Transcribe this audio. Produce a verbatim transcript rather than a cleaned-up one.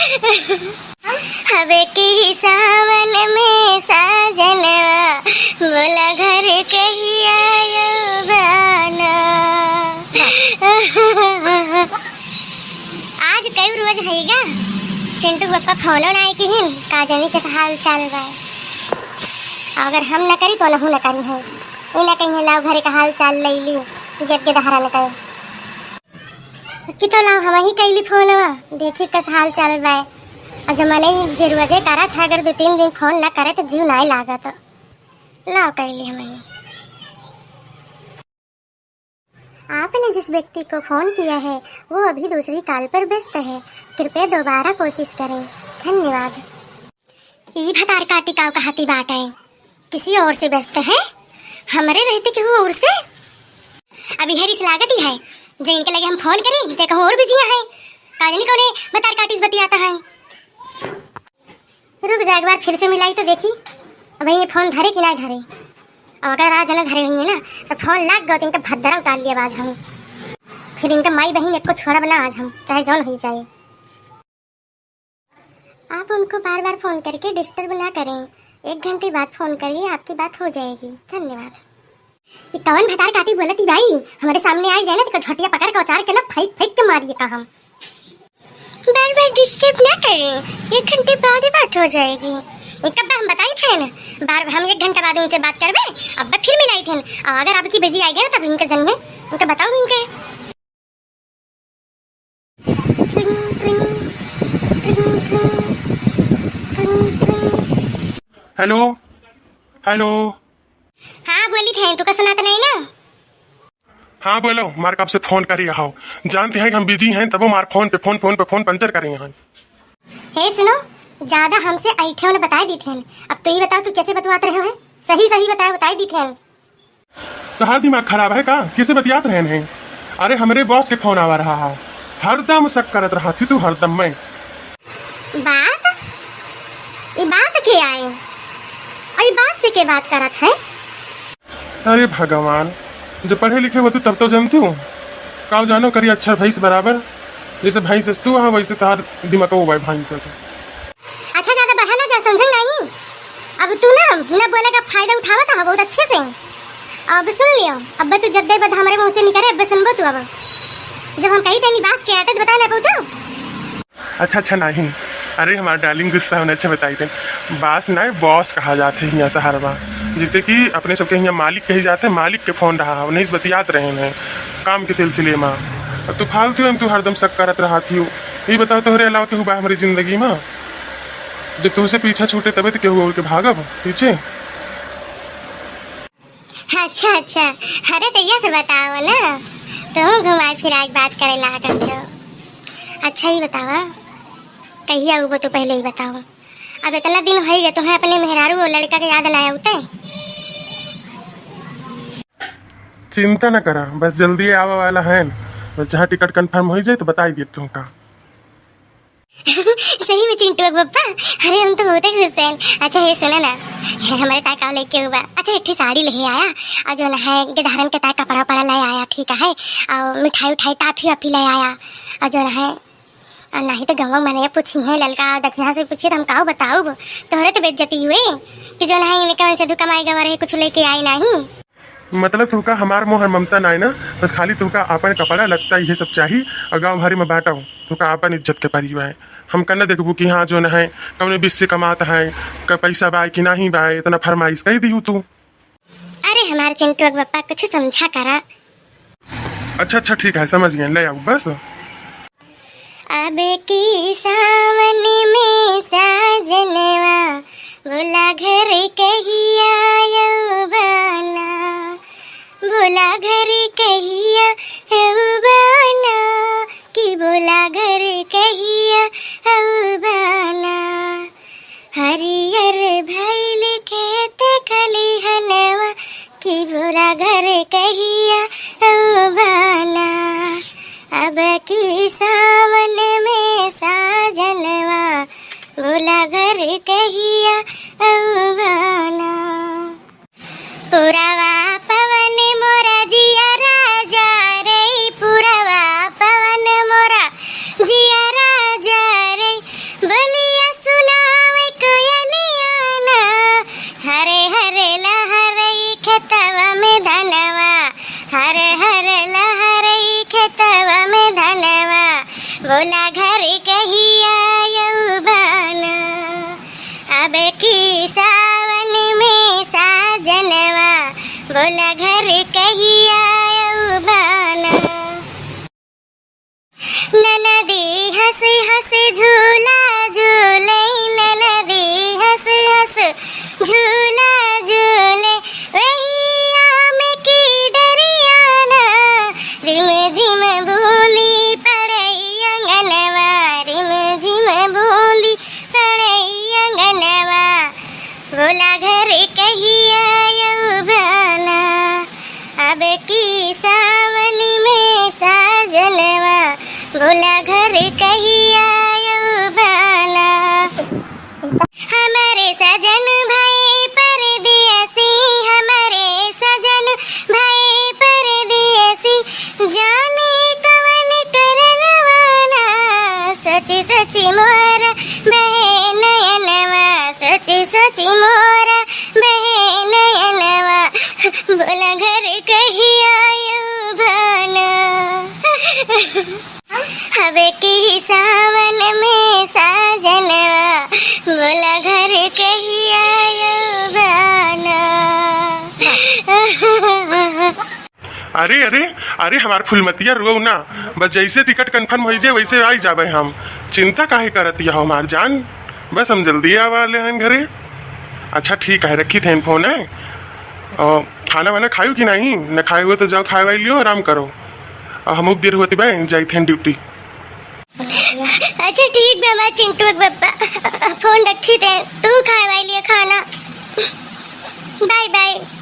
अब की सावन में साजनवा, बोला घर कहिया अउबा ना। आज कई रोज हइगा, चिंटू के पप्पा फोनो नाहीं किहिन, का जानी कैसे हाल चाल बा। अगर हम न करी तो नहू न करी है, ई न कहिए लाओ घरे का हाल चाल लइ ली, गेद गेदहरा न करे। कि तो लाओ हमही कइली फोनवा, देखी कस हाल चाल बा। और जब मनई जे रोजे करत है, अगर दो तीन दिन फोन न करे तो जीव नाहीं लागत। लाओ कइली हमही। आपने जिस व्यक्ति को फोन किया है, वो अभी दूसरी कॉल पर व्यस्त है, कृपया दोबारा कोशिश करें। धन्यवाद। ई भतार काटी काव कहती बाटे, किसी और से व्यस्त है, हमरे रहते केहू और से। अब इहे रिस लागत ही है, जे इनके लगे हम फोन करी, ते कहूँ और बिजी है। का जानी कौने भतार काटी से बतियाता है। रुक जा, एक बार फिर से मिलाई तो देखी, अब ये फोन धरे कि ना धरे। अब अगर आज न धरे हुई है ना, तो फोन लाग गो, तो इनका भद्दरा उतार लिया आज हम। फिर इनका माई बहिन एक को छोड़ब ना आज हम, चाहे जौन हुई जाए। आप उनको बार बार फोन करके डिस्टर्ब ना करें, एक घंटे बाद फोन करिए, आपकी बात हो जाएगी। धन्यवाद। ई कवन भतार काटी बोलत ही भाई, हमरे सामने आई जाए ना तो झोटिया पकड़ के उचार के ना फेंक फेंक के मारिए का हम। बार बार डिस्टर्ब ना करें, एक घंटे बाद ही बात हो जाएगी। इनका हम बताई थे ना, बार हम एक घंटा बाद उनसे बात करबे, अब फिर मिलाई थे। और अगर आपकी बिजी आई गए ना तब इनके जनिए, इनके बताओ इनके। Hello, hello. हाँ, बोली थे, तुका सुनात नहीं ना? हाँ, बोलो, मार कब से फोन करी हो। जानते हैं कि हम बिजी हैं, तबो मार फोन पे फोन, फोन पे फोन पंचर करी हैं। हे सुनो, ज्यादा हमसे ऐठे होने बताई दी थे। अब तू ही बताओ, तू कैसे बतवात रहे हो, हैं? सही सही बताओ, बताई दी थे। तोहार दिमाग खराब है का? किसे बतियात रहन है? अरे, हमरे बॉस के फोन आवा रहा है, हरदम शक करत रहा थी तू, हरदम मैं। बास? ई बास के आए? और ई बास से के बात करत है? अरे भगवान, जब पढ़े लिखे होतू तब तो जानती हूँ। काव जानो करी अक्षर भैंस बराबर, जैसे भैंस अस तू, हाँ, वैसे तोहार दिमाग वो भाई भैंस से। अच्छा, ज्यादा बढ़ा ना जा, समझे नहीं? अब तू ना, ना बोले का फायदा उठावत है बहुत अच्छे से। अब सुन लियो, अब तू जब दे बद हमरे मुंह से निकले, अब सुनबो तू अब। जब हम कही तेनी बास के आटे तो बता ना पाऊ तू। अच्छा, अच्छा, नहीं। अरे, हमार डार्लिंग गुस्सा होने, अच्छा बताई थे। बास ना, बॉस कहा जाते हैं यहाँ शहर में। जैसे कि अपने सबके यहाँ मालिक कही जाते हैं, मालिक के फोन रहा, उन्हीं से बतियात रहे हैं काम के सिलसिले में। अब तू फालतू में तू हरदम शक करत रहा थी। ये बताओ, तोहरे अलावा केहू बा हमारी जिंदगी में? जब तुमसे पीछा छूटे तबे तो केहू और के भागब पीछे। अच्छा, अच्छा, अरे तो ये से बताओ ना, तुम घुमाए फिराए के बात करे लागत हो। अच्छा, ये बतावा, कहिया उबो तो पहले ही बताओ। अब इतना दिन हो गए, तुम्हें अपने मेहरारू और लड़का के याद ना आवते? चिंता न करा, बस जल्दी आवे वाला है। बस जहाँ टिकट कंफर्म हो जाए तो बताई दे तुमका। सही में चिंटू के पप्पा, अरे हम तो बहुत ही खुश हैं। अच्छा, ये सुना ना, ये हमारे ताय का लेके हुआ, अच्छा, एक ठे साड़ी ले आया, और जो ना है, गिधारन के ताय कपड़ा वपड़ा ले आया, ठीक है, और मिठाई उठाई, टाफी वाफी ले आया, और जो ना है, और नहीं तो गंवा मने पूछी है, ललका दक्षिणा से पूछी तो हम काव बताऊब, तोहरे तो बेइज्जती हुए कि जो ना है, इन्हें कौन से दुकान आए गवा रहे, कुछ लेके आए नहीं। मतलब तुहका हमार मोह ममता नाय ना, बस खाली तुहका आपन कपड़ा लत्ता इहे सब चाही और गाँव भर में बाँटो। तुहका आपन इज्जत के परी बाय। हम कन्ना देखबू कि हाँ जोन है, कौने बीच से कमात है, क-, पैसा बाय कि नहीं बाय, इतना फरमाइश कही दिहू तू। अरे हमार चिंटू के पप्पा कुछ समझा करा। अच्छा, अच्छा, ठीक है, समझ गए, ले आऊ बस। अब की सावन में साजनवा, बोला घर कहिया अउबा ना, बोला घर कहिया अउबा ना, कि बोला घर कहिया अउबा ना। हरियर भइल खेत खलिहनवा, कि बोला घर कहिया अउबा ना। अब की सावन में साजनवा, बोला घर कहिया अउबा ना। पुरवा पवन मोरा जियरा जा रे, पुरवा पवन मोरा जियरा जा रे, कहिया अउबा ना, अब की सावन में साजनवा, बोला घर कहिया अउबा ना। ननदी हँस हँस झूला झूले, ननदी हँस हँस झूला झूले, वही आम की डरिया ना, रिम झिम बूंदी पड़े अंगनवा, रिम झिम बूंदी पड़े अंगनवा, बोला घर कहिया अउबा ना, अब की सावन में साजनवा, बोला घर कहिया अउबा ना। हमरे सजन भए परदेसी, हमरे सजन भए परदेसी, जाने कवन करनवा ना, सोची सोची मोरा बहे नयनवा, सोची सोची मोरा बहे नयनवा, बोला घर कहिया अउबा ना। अब की सावन में साजनवा, बोला घर कहिया अउबा ना। अरे, अरे, अरे, हमार फुलमतिया, रोउ ना, बस जैसे टिकट confirm होइ जाए, वैसे आई जाबे हम। चिंता काहे करत हो हमार जान, बस हम जल्दी आवा वाले हैं घरे। अच्छा, ठीक है, रखित हैं फोन, है? और खाना वाना खायू कि नहीं? न खाए हुए तो जाओ, खाए वाई लियो, आराम करो। और हमहू देर होती बा, जाइत हैं ड्यूटी। अच्छा, ठीक बा, हमार चिंटू के पप्पा, फोन रखित हैं, तू खाए वाई लियो खाना। Bye bye.